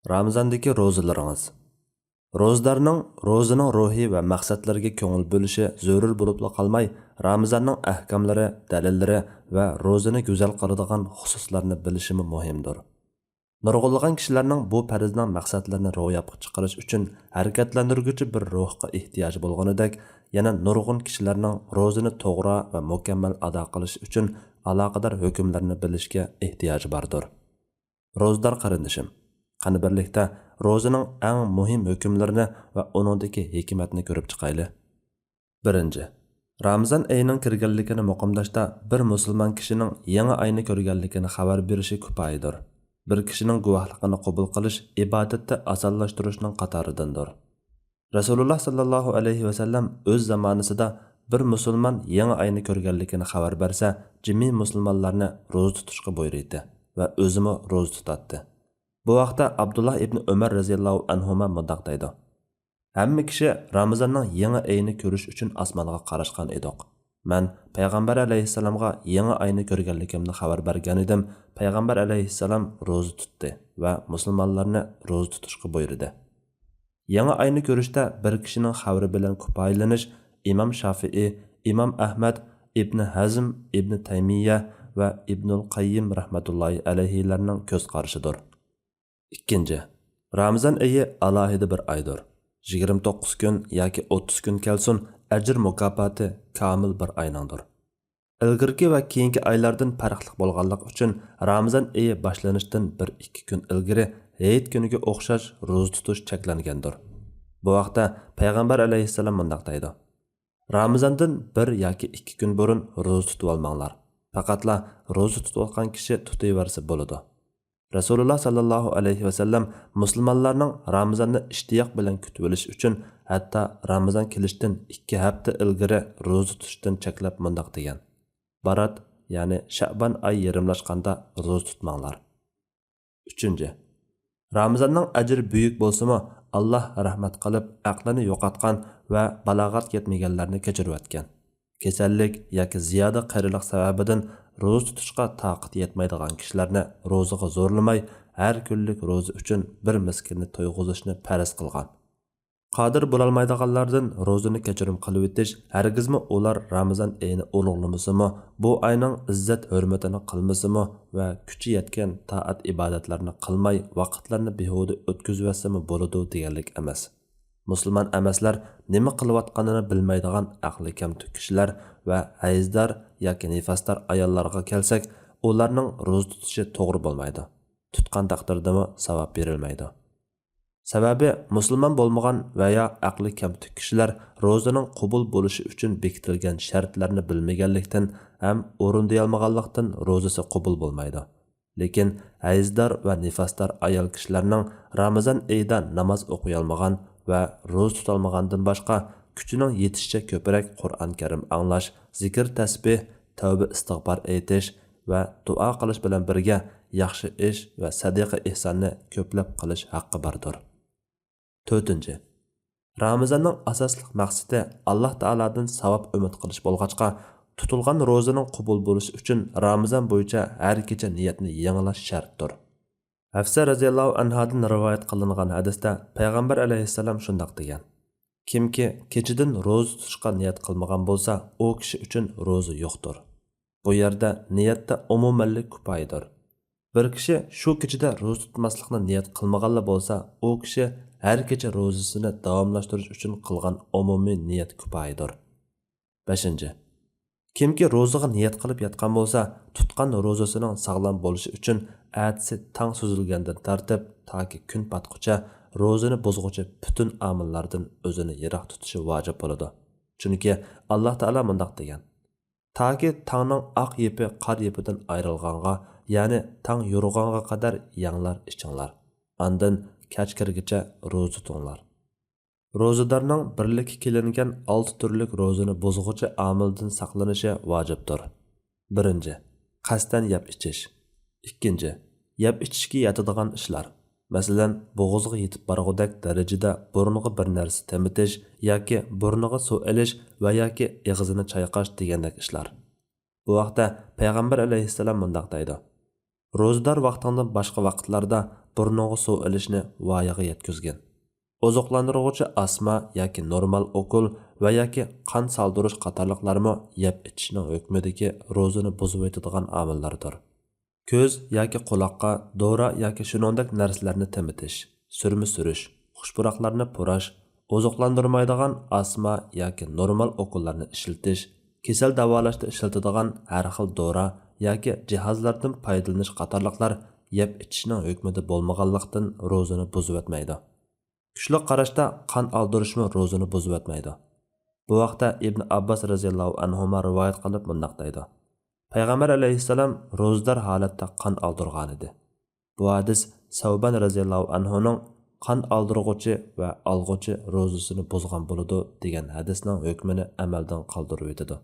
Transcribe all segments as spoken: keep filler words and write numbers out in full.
رامىزاندىكى روزىلىرىڭىز. روزىدارنىڭ روزىنىڭ روھى ۋە مەقسەتلىرىگە كۆڭۈل بۆلۈشى زۆرۈر بولۇپلا قالماي، رامىزاننىڭ ئەھكاملىرى، دەلىللىرى ۋە روزىنى گۈزەل قىلىدىغان خۇسۇسلارنى بىلىشىمۇ مۇھىمدۇر. نۇرغۇنلىغان كىشىلەرنىڭ بۇ پەرزنىڭ مەقسەتلىرىنى روياپقا چىقىرىش ئۈچۈن ھەرىكەتلەندۈرگۈچى بىر روھقا ئېھتىياجى بولغىنىدەك، يەنە نۇرغۇن كىشىلەرنىڭ روزىنى توغرا ۋە مۇكەممەل ئادا قىلىش ئۈچۈن ئالاقىدار ھۆكۈملەرنى بىلىشكە ئېھتىياجى باردۇر. روزىدار قېرىندىشىم، قېنى بىرلىكتە روزىنىڭ ئەڭ مۇھىم ھۆكۈملىرىنى ۋە ئۇنىڭدىكى ھېكمەتنى كۆرۈپ چىقايلى. بىرىنچى، رامىزان ئېيىنىڭ كىرگەنلىكىنى مۇقىملاشتا بىر مۇسۇلمان كىشىنىڭ يېڭى ئاينى كۆرگەنلىكىنى خەۋەر بېرىشى كۇپايىدۇر. بىر كىشىنىڭ گۇۋاھلىقىنى قوبۇل قىلىش ئىبادەتتە ئاسانلاشتۇرۇشنىڭ قاتارىدىندۇر. رەسۇلۇللا ساللاللاھۇ ئەلەيھى ۋەسەللەم ئۆز زامانىسىدا بىر مۇسۇلمان يېڭى ئاينى كۆرگەنلىكىنى خەۋەر بەرسە، جىمى مۇسۇلمانلارنى روزا تۇتۇشقا بۇيرۇيتتى ۋە ئۆزىمۇ روزا تۇتاتتى. بۇ ھەقتە ئابدۇللا ئىبنى ئۆمەر رەزىياللاھۇ ئەنھۇما مۇنداق دەيدۇ: ھەممە كىشى رامىزاننىڭ يېڭى ئېيىنى كۆرۈش ئۈچۈن ئاسمانغا قاراشقان ئىدۇق. مەن پەيغەمبەر ئەلەيھىسسالامغا يېڭى ئاينى كۆرگەنلىكىمنى خەۋەر بەرگەنىدىم. پەيغەمبەر ئەلەيھىسسالام روزا تۇتتى ۋە مۇسۇلمانلارنى روزا تۇتۇشقا بۇيرۇدى. يېڭى ئاينى كۆرۈشتە بىر كىشىنىڭ خەۋىرى بىلەن كۇپايىلىنىش ئىمام شافىئى، ئىمام ئەھمەد، ئىبنى ھەزم، ئىبنى تەيمىيە ۋە ئىبنۇل قەييىم رەھمەتۇللاھى ئەلەيھىلەرنىڭ كۆز قارىشىدۇر. ئىككىنچى، رامىزان ئېيى ئالاھىدە بىر ئايدۇر. يىگىرمە توققۇز كۈن ياكى ئوتتۇز كۈن كەلسۇن، ئەجىر مۇكاپاتى كامىل بىر ئاينىڭدۇر. ئىلگىرىكى ۋە كېيىنكى ئايلاردىن پەرقلىق بولغانلىقى ئۈچۈن، رامىزان ئېيى باشلىنىشتىن بىر ئىككى كۈن ئىلگىرى ھېيت كۈنىگە ئوخشاش روزا تۇتۇش چەكلەنگەندۇر. بۇ ھەقتە پەيغەمبەر ئەلەيھىسسالام مۇنداق دەيدۇ: رامىزاندىن بىر ياكى ئىككى كۈن بۇرۇن روزا تۇتۇۋالماڭلار. پەقەتلا روزا تۇتۇۋاتقان كىشى تۇتۇۋەرسە بولىدۇ. رەسۇلۇللا ساللاللاھۇ ئەلەيھى ۋەسەللەم مۇسۇلمانلارنىڭ رامىزاننى ئىشتىياق بىلەن كۈتۈۋېلىشى ئۈچۈن ھەتتا رامىزان كېلىشتىن ئىككى ھەپتە ئىلگىرى روزا تۇتۇشتىن چەكلەپ مۇنداق دېگەن: بارات، يەنى شەئبان ئاي يېرىملاشقاندا روزا تۇتماڭلار. ئۈچىنچى، رامىزاننىڭ ئەجرى بۈيۈك بولسىمۇ، ئاللا رەھمەت قىلىپ، ئەقلىنى يوقاتقان ۋە بالاغەتكە يەتمىگەنلەرنى كەچۈرۈۋەتكەن. كېسەللىك ياكى زىيادە قېرىلىق سەۋەبىدىن روزا تۇتۇشقا تاقىتى يەتمەيدىغان كىشىلەرنى روزىغا زورلىماي، ھەر كۈنلۈك روزا ئۈچۈن بىر مىسكىننى تويغۇزۇشنى پەرز قىلغان. قادىر بولالمايدىغانلاردىن روزىنى كەچۈرۈم قىلىۋېتىش، ھەرگىزمۇ ئۇلار رامىزان ئېيىنى ئۇلۇغلىمىسىمۇ، بۇ ئاينىڭ ئىززەت-ھۆرمىتىنى قىلمىسىمۇ ۋە كۈچى يەتكەن تائەت-ئىبادەتلەرنى قىلماي، ۋاقىتلارنى بىھۇدە ئۆتكۈزۈۋەتسىمۇ بولىدۇ دېگەنلىك ئەمەس. مۇسۇلمان ئەمەسلەر نېمە قىلىۋاتقانلىقىنى بىلمەيدىغان ئەقلى كەمتۈك كىشىلەر ۋە ھەيزدار ياكى نىفاسدار ئاياللارغا كەلسەك، ئۇلارنىڭ روزا تۇتۇشى توغرا بولمايدۇ. تۇتقان تەقدىردىمۇ ساۋاب بېرىلمەيدۇ. سەۋەبى، مۇسۇلمان بولمىغان ۋە يا ئەقلى كەمتۈك كىشىلەر روزىنىڭ قوبۇل بولۇشى ئۈچۈن بېكىتىلگەن شەرتلەرنى بىلمىگەنلىكتىن ھەم ئورۇندىيالمىغانلىقتىن روزىسى قوبۇل بولمايدۇ. لېكىن ھەيزدار ۋە نىفاسدار ئايال كىشىلەرنىڭ رامىزان ئېيىدا ناماز ئوقۇيالمىغان ۋە روزا تۇتالمىغاندىن باشقا، كۈچىنىڭ يېتىشىچە كۆپرەك قۇرئان كەرىم ئاڭلاش، زىكىر تەسبىھ، تەۋبە ئىستىغپار ئېيتىش ۋە دۇئا قىلىش بىلەن بىرگە، ياخشى ئىش ۋە سەدىقە ئېھساننى كۆپلەپ قىلىش ھەققى باردۇر. تۆتىنچى، رامىزاننىڭ ئاساسلىق مەقسىتى ئاللا تائالادىن ساۋاب ئۈمىد قىلىش بولغاچقا، تۇتۇلغان روزىنىڭ قوبۇل بولۇشى ئۈچۈن رامىزان بويىچە ھەر كېچە نىيەتنى يېڭىلاش شەرتتۇر. ھەفسە رەزىياللاھۇ ئەنھادىن رىۋايەت قىلىنغان ھەدىستە پەيغەمبەر ئەلەيھىسسالام شۇنداق دېگەن: كىمكى كېچىدىن روزا تۇتۇشقا نىيەت قىلمىغان بولسا، ئۇ كىشى ئۈچۈن روزا يوقتۇر. بۇ يەردە نىيەتتە ئومۇمەنلىك كۇپايىدۇر. بىر كىشى شۇ كېچىدە روزا تۇتماسلىقنى نىيەت قىلمىغانلا بولسا، ئۇ كىشى ھەر كېچە روزىسىنى داۋاملاشتۇرۇش ئۈچۈن قىلغان ئومۇمىي نىيەت كۇپايىدۇر. بەشىنچى، كىمكى روزىغا نىيەت قىلىپ ياتقان بولسا، تۇتقان روزىسىنىڭ ساغلام بولۇشى ئۈچۈن ئەتىسى تاڭ سۈزۈلگەندىن تارتىپ تاكى كۈن پاتقۇچە روزىنى بۇزغۇچى پۈتۈن ئامىللاردىن ئۆزىنى يىراق تۇتۇشى ۋاجىپ بولىدۇ. چۈنكى ئاللا تائالا مۇنداق دېگەن: تاكى تاڭنىڭ ئاق يىپى قارا يىپىدىن ئايرىلغانغا، يەنى تاڭ يورۇغانغا قەدەر يەڭلار ئىچىڭلار. ئاندىن كەچ كىرگىچە روزا تۇتۇڭلار. روزىدارنىڭ بىرلىككە كېلىنگەن ئالتە تۈرلۈك روزىنى بۇزغۇچى ئامىلدىن ساقلىنىشى ۋاجىپتۇر. بىرىنچى، قەستەن يەپ ئىچىش. ئىككىنچى، يەپ ئىچىشكە ياتىدىغان ئىشلار. مەسىلەن، بوغۇزغا يېتىپ بارغۇدەك دەرىجىدە بۇرنىغا بىر نەرسە تېمىتىش ياكى بۇرنىغا سۇ ئېلىش ۋە ياكى ئېغىزىنى چايقاش دېگەندەك ئىشلار. بۇ ھەقتە پەيغەمبەر ئەلەيھىسسالام مۇنداق دەيدۇ: روزىدار ۋاقتىڭدىن باشقا ۋاقىتلاردا بۇرنۇڭغا سۇ ئېلىشنى ۋايىغا يەتكۈزگىن. ئوزۇقلاندۇرغۇچى ئاسما ياكى نورمال ئوكۇل ۋە ياكى قان سالدۇرۇش قاتارلىقلارمۇ يەپ ئىچىشنىڭ ھۆكمىدىكى روزىنى بۇزۇۋېتىدىغان ئامىللاردۇر. كۆز ياكى قۇلاققا دورا ياكى شۇنىڭدەك نەرسىلەرنى تېمىتىش، سۈرمە سۈرۈش، خۇش پۇراقلارنى پۇراش، ئوزۇقلاندۇرمايدىغان ئاسما ياكى نورمال ئوكۇللارنى ئىشلىتىش، كېسەل داۋالاشتا ئىشلىتىدىغان ھەر خىل دورا ياكى جىھازلاردىن پايدىلىنىش قاتارلىقلار يەپ ئىچىشنىڭ ھۆكمىدە بولمىغانلىقتىن روزىنى بۇزۇۋەتمەيدۇ. كۈچلۈك قاراشتا قان ئالدۇرۇشمۇ روزىنى بۇزۇۋەتمەيدۇ. بۇ ھەقتە ئىبن ئابباس رەزىياللاھۇ ئەنھۇما رىۋايەت قىلىپ مۇنداق دەيدۇ: پەيغەمبەر ئەلەيھىسسالام روزىدار ھالەتتە قان ئالدۇرغانىدى. بۇ ھەدىس سەۋبان رەزىياللاھۇ ئەنھۇنىڭ قان ئالدۇرغۇچى ۋە ئالغۇچى روزىسىنى بۇزغان بولىدۇ دېگەن ھەدىسنىڭ ھۆكمىنى ئەمەلدىن قالدۇرۇۋېتىدۇ.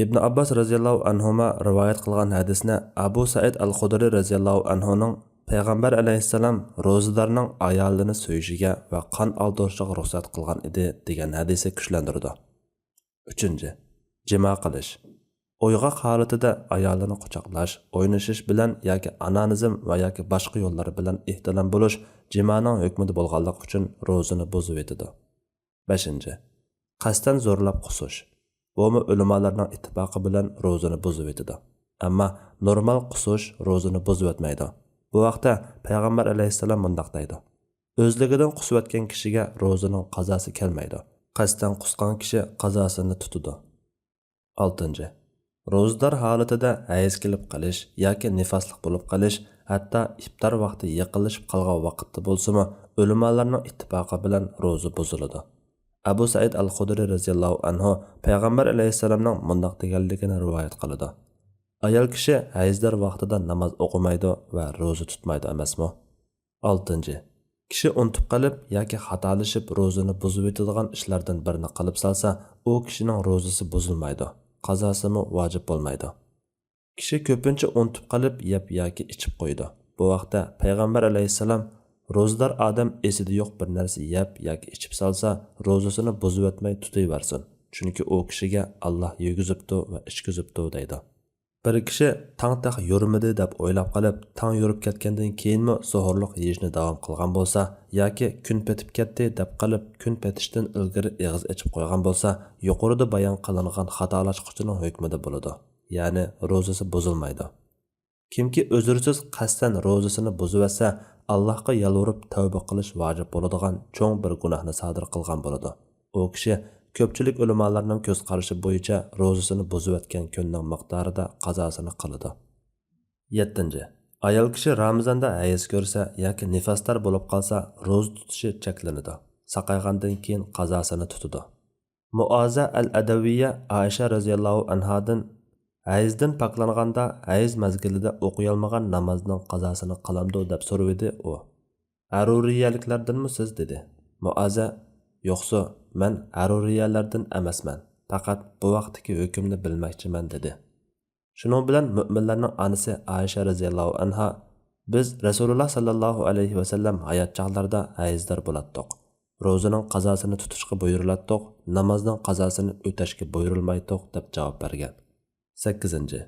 ئىبن ئابباس رەزىياللاھۇ ئەنھۇما رىۋايەت قىلغان ھەدىسنى ئەبۇ سەئىد ئەل خۇدرى رەزىياللاھۇ ئەنھۇنىڭ پەيغەمبەر ئەلەيھىسسالام روزىدارنىڭ ئايالىنى سۆيۈشىگە ۋە قان ئالدۇرۇشىغا رۇخسەت قىلغان ئىدى دېگەن ھەدىسى كۈچلەندۈرىدۇ. ئۈچىنچى، جىما قىلىش. ئويغاق ھالىتىدە ئايالىنى قۇچاقلاش، ئوينىشىش بىلەن ياكى ئانانىزم ۋە ياكى باشقا يوللار بىلەن ئېھتىلام بولۇش جىمانىڭ ھۆكمىدە بولغانلىقى ئۈچۈن روزىنى بۇزۇۋېتىدۇ. بەشىنچى، قەستەن زورلاپ قۇسۇش. بۇمۇ ئۆلىمالارنىڭ ئىتتىپاقى بىلەن روزىنى بۇزۇۋېتىدۇ. ئەمما نورمال قۇسۇش روزىنى بۇزۇۋەتمەيدۇ. بۇ ھەقتە پەيغەمبەر ئەلەيھىسسالام مۇنداق دەيدۇ: ئۆزلۈكىدىن قۇسۇۋەتكەن كىشىگە روزىنىڭ قازاسى كەلمەيدۇ. قەستەن قۇسقان كىشى قازاسىنى تۇتىدۇ. ئالتىنچى، روزىدار ھالىتىدە ھەيز كېلىپ قېلىش ياكى نىفاسلىق بولۇپ قېلىش، ھەتتا ئىپتار ۋاقتى يېقىنلىشىپ قالغان ۋاقىتتا بولسىمۇ، ئۆلىمالارنىڭ ئىتتىپاقى بىلەن روزا بۇزۇلىدۇ. ئەبۇ سەئىد ئەل خۇدرى رەزىياللاھۇ ئەنھۇ پەيغەمبەر ئەلەيھىسسالامنىڭ مۇنداق دېگەنلىكىنى رىۋايەت قىلىدۇ: ئايال كىشى ھەيزدار ۋاقتىدا ناماز ئوقۇمايدۇ ۋە روزا تۇتمايدۇ ئەمەسمۇ؟ ئالتىنچى، كىشى ئۇنتۇپ قېلىپ ياكى خاتالىشىپ روزىنى بۇزۇۋېتىدىغان ئىشلاردىن بىرنى قىلىپ سالسا، ئۇ كىشىنىڭ روزىسى بۇزۇلمايدۇ، قازاسىمۇ ۋاجىپ بولمايدۇ. كىشى كۆپىنچە ئۇنتۇپ قېلىپ يەپ ياكى ئىچىپ قويىدۇ. بۇ ھەقتە پەيغەمبەر ئەلەيھىسسالام: روزىدار ئادەم ئېسىدە يوق بىر نەرسە يەپ ياكى ئىچىپ سالسا، روزىسىنى بۇزۇۋەتمەي تۇتۇۋەرسۇن، چۈنكى ئۇ كىشىگە ئاللاھ يېگۈزۈپتۇ ۋە ئىچكۈزۈپتۇ، دەيدۇ. بىر كىشى تاڭ تېخى يورۇمىدى دەپ ئويلاپ قېلىپ، تاڭ يورۇپ كەتكەندىن كېيىنمۇ سوھۇرلۇق يېيىشنى داۋام قىلغان بولسا ياكى كۈن پېتىپ كەتتى دەپ قېلىپ، كۈن پېتىشتىن ئىلگىرى ئېغىز ئېچىپ قويغان بولسا، يۇقىرىدا بايان قىلىنغان خاتالاشقۇچىنىڭ ھۆكمىدە بولىدۇ، يەنى روزىسى بۇزۇلمايدۇ. كىمكى ئۆزرىسىز قەستەن روزىسىنى بۇزۇۋەتسە، ئاللاھقا يالۋۇرۇپ تەۋبە قىلىش ۋاجىپ بولىدىغان چوڭ بىر گۇناھنى سادىر قىلغان بولىدۇ. ئۇ كىشى كۆپچىلىك ئۆلىمالارنىڭ كۆز قارىشى بويىچە روزىسىنى بۇزۇۋەتكەن كۈننىڭ مىقدارىدا قازاسىنى قىلىدۇ. يەتتىنچى، ئايال كىشى رامىزاندا ھەيز كۆرسە ياكى نىفاستار بولۇپ قالسا، روزا تۇتۇشى چەكلىنىدۇ. ساقايغاندىن كېيىن قازاسىنى تۇتىدۇ. مۇئازە ئەل ئەدەۋىيە ئائىشە رەزىياللاھۇ ئەنھادىن: ھەيزدىن پاكلانغاندا ھەيز مەزگىلىدە ئوقۇيالمىغان نامازنىڭ قازاسىنى قىلامدۇ؟ دەپ سورىۋىدى ئۇ. ھەرۇرىيەلىكلەردىنمۇ سىز؟ دېدى. مۇئازە: يوقسۇ، مەن ھەرۇرىيەلەردىن ئەمەسمەن، پەقەت بۇ ھەقتىكى ھۆكۈمنى بىلمەكچىمەن، دېدى. شۇنىڭ بىلەن مۆمىنلەرنىڭ ئانىسى ئائىشە رەزىياللاھۇ ئەنھا: بىز رەسۇلۇللاھ ساللاللاھۇ ئەلەيھى ۋەسەللەم ھايات چاغلىرىدا ھەيزدار بولاتتۇق. روزىنىڭ قازاسىنى تۇتۇشقا بۇيرۇلاتتۇق، نامازنىڭ قازاسىنى ئۆتەشكە بۇيرۇلمايتتۇق، دەپ جاۋاب بەرگەن. سەككىزىنچى،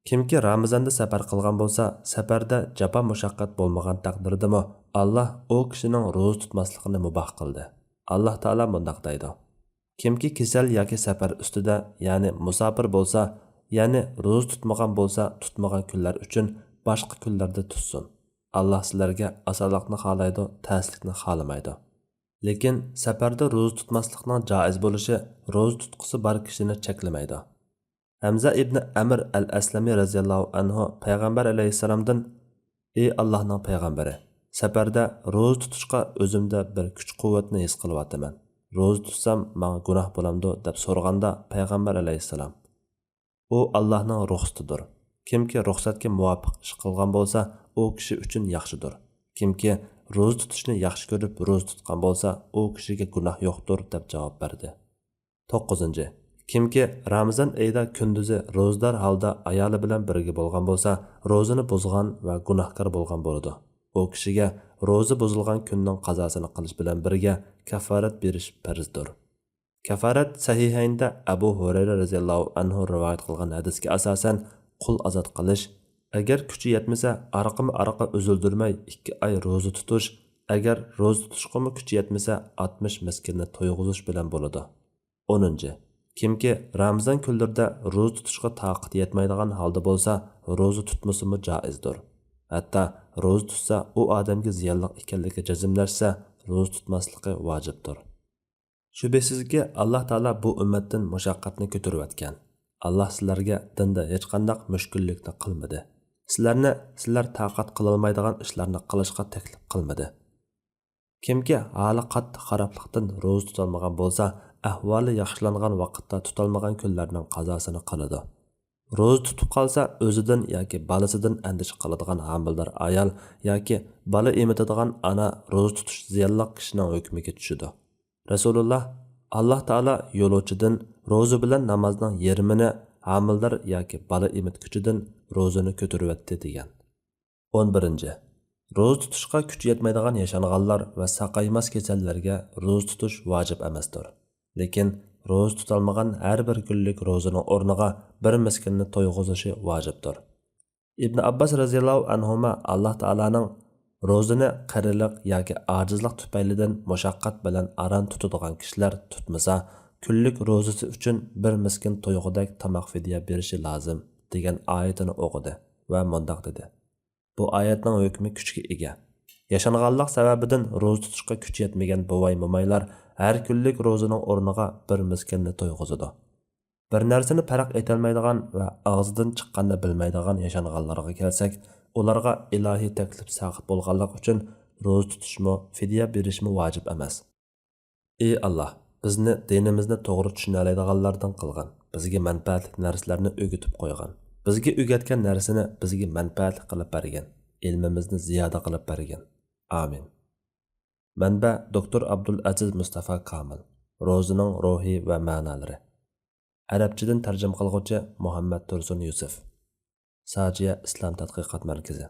كىمكى رامىزاندا سەپەر قىلغان بولسا، سەپەردە جاپا مۇشەققەت بولمىغان تەقدىردىمۇ، ئاللاھ ئۇ كىشىنىڭ روزا تۇتماسلىقىنى مۇباھ قىلدى. ئاللاھ تائالا مۇنداق دەيدۇ: كىمكى كېسەل ياكى سەپەر ئۈستىدە، يەنى مۇساپىر بولسا، يەنى روزا تۇتمىغان بولسا، تۇتمىغان كۈنلەر ئۈچۈن باشقا كۈنلەردە تۇتسۇن. ئاللاھ سىلەرگە ئاسانلىقنى خالايدۇ، تەسلىكنى خالىمايدۇ. لېكىن سەپەردە روزا تۇتماسلىقنىڭ جائىز بولۇشى روزا تۇتقۇسى بار كىشىنى چەكلىمەيدۇ. ھەمزە ئىبنى ئەمر ئەل ئەسلەمى رەزىياللاھۇ ئەنھۇ پەيغەمبەر ئەلەيھىسسالامدىن: ئى ئاللاھنىڭ پەيغەمبىرى، سەپەردە روزا تۇتۇشقا ئۆزۈمدە بىر كۈچ-قۇۋۋەتنى ھېس قىلىۋاتىمەن. روزا تۇتسام ماڭا گۇناھ بولامدۇ؟ دەپ سورىغاندا پەيغەمبەر ئەلەيھىسسالام: ئۇ ئاللاھنىڭ رۇخسىتىدۇر. كىمكى رۇخسەتكە مۇۋاپىق ئىش قىلغان بولسا، ئۇ كىشى ئۈچۈن ياخشىدۇر. كىمكى روزا تۇتۇشنى ياخشى كۆرۈپ روزا تۇتقان بولسا، ئۇ كىشىگە گۇناھ يوقتۇر، دەپ جاۋاب بەردى. توققۇزىنچى، كىمكى رامىزان ئېيىدا كۈندۈزى روزىدار ھالدا ئايالى بىلەن بىرگە بولغان بولسا، روزىنى بۇزغان ۋە گۇناھكار بولغان بولىدۇ. ئۇ كىشىگە روزا بۇزۇلغان كۈننىڭ قازاسىنى قىلىش بىلەن بىرگە كافارەت بېرىش پەرزدۇر. كافارەت سەھىھەيندە ئەبۇ ھۇرەيرە رەزىياللاھۇ ئەنھۇ رىۋايەت قىلغان ھەدىسكە ئاساسەن، قۇل ئازاد قىلىش، ئەگەر كۈچى يەتمىسە، ئارقىمۇ ئارقا ئۈزۈلدۈرمەي ئىككى ئاي روزا تۇتۇش، ئەگەر روزا تۇتۇشقىمۇ كۈچى يەتمىسە، ئاتمىش مىسكىننى تويغۇزۇش بىلەن بولىدۇ. ئونىنچى، كىمكى رامىزان كۈنلىرىدە روزا تۇتۇشقا تاقىتى يەتمەيدىغان ھالدا بولسا، روزا تۇتمىسىمۇ جائىزدۇر. ھەتتا روزا تۇتسا، ئۇ ئادەمگە زىيانلىق ئىكەنلىكى جەزملەشسە، روزا تۇتماسلىقى ۋاجىپتۇر. شۈبھىسىزكى، ئاللا تائالا بۇ ئۈممەتتىن مۇشەققەتنى كۆتۈرۈۋەتكەن. ئاللا سىلەرگە دىندا ھېچقانداق مۈشكۈللۈكنى قىلمىدى. سىلەرنى سىلەر تاقەت قىلالمايدىغان ئىشلارنى قىلىشقا تەكلىپ قىلمىدى. كىمكى ھالى قاتتىق خارابلىقتىن روزا تۇتالمىغان بولسا، ئەھۋالى ياخشىلانغان ۋاقىتتا تۇتالمىغان كۈنلەرنىڭ قازاسىنى قىلىدۇ. روزا تۇتۇپ قالسا، ئۆزىدىن ياكى بالىسىدىن ئەندىشە قىلىدىغان ھامىلىدار ئايال ياكى بالا ئېمىتىدىغان ئانا روزا تۇتۇش زىيانلىق كىشىنىڭ ھۆكمىگە چۈشىدۇ. رەسۇلۇللا، ئاللا تائالا يولۇچىدىن روزا بىلەن نامازنىڭ يېرىمىنى، ھامىلىدار ياكى بالا ئېمىتكۈچىدىن روزىنى كۆتۈرۈۋەتتى، دېگەن. ئون بىرىنچى، روزا تۇتۇشقا كۈچى يەتمەيدىغان ياشانغانلار ۋە ساقايماس كېسەللەرگە روزا تۇتۇش ۋاجىپ ئەمەستۇر. لېكىن روزا تۇتالمىغان ھەر بىر كۈنلۈك روزىنىڭ ئورنىغا بىر مىسكىننى تويغۇزۇشى ۋاجىپتۇر. ئىبن ئابباس رەزىياللاھۇ ئەنھۇما ئاللا تائالانىڭ روزىنى قېرىلىق ياكى ئاجىزلىق تۈپەيلىدىن مۇشەققەت بىلەن ئاران تۇتىدىغان كىشىلەر تۇتمىسا، كۈنلۈك روزىسى ئۈچۈن بىر مىسكىن تويغۇدەك تاماق فىدىيە بېرىشى لازىم، دېگەن ئايىتىنى ئوقۇدى ۋە مۇنداق دېدى: بۇ ئايەتنىڭ ھۆكمى كۈچكە ئىگە. ياشانغانلىق سەۋەبىدىن روزا تۇتۇشقا كۈچى يەتمىگەن بوۋاي-مومايلار ھەر كۈنلۈك روزىنىڭ ئورنىغا بىر مىسكىننى تويغۇزىدۇ. بىر نەرسىنى پەرق ئېتەلمەيدىغان ۋە ئاغزىدىن چىققاننى بىلمەيدىغان ياشانغانلارغا كەلسەك، ئۇلارغا ئىلاھىي تەكلىپ ساقىت بولغانلىقى ئۈچۈن روزا تۇتۇشمۇ، فىدىيە بېرىشمۇ ۋاجىپ ئەمەس. ئى ئاللا، بىزنى دىنىمىزنى توغرا چۈشىنەلەيدىغانلاردىن قىلغىن، بىزگە مەنپەئەتلىك نەرسىلەرنى ئۆگىتىپ قويغىن، بىزگە ئۆگەتكەن نەرسىنى بىزگە مەنپەئەتلىك قىلىپ بەرگىن، ئىلمىمىزنى زىيادە قىلىپ بەرگىن. ئامىن. مەنبە: دوكتور ئابدۇلئەزىز مۇستافا كامىل، روزىنىڭ روھى ۋە مەنالىرى. ئەرەبچىدىن تەرجىمە قىلغۇچى مۇھەممەد تۇرسۇن يۈسۈپ. ساجىيە ئىسلام تەتقىقات مەركىزى.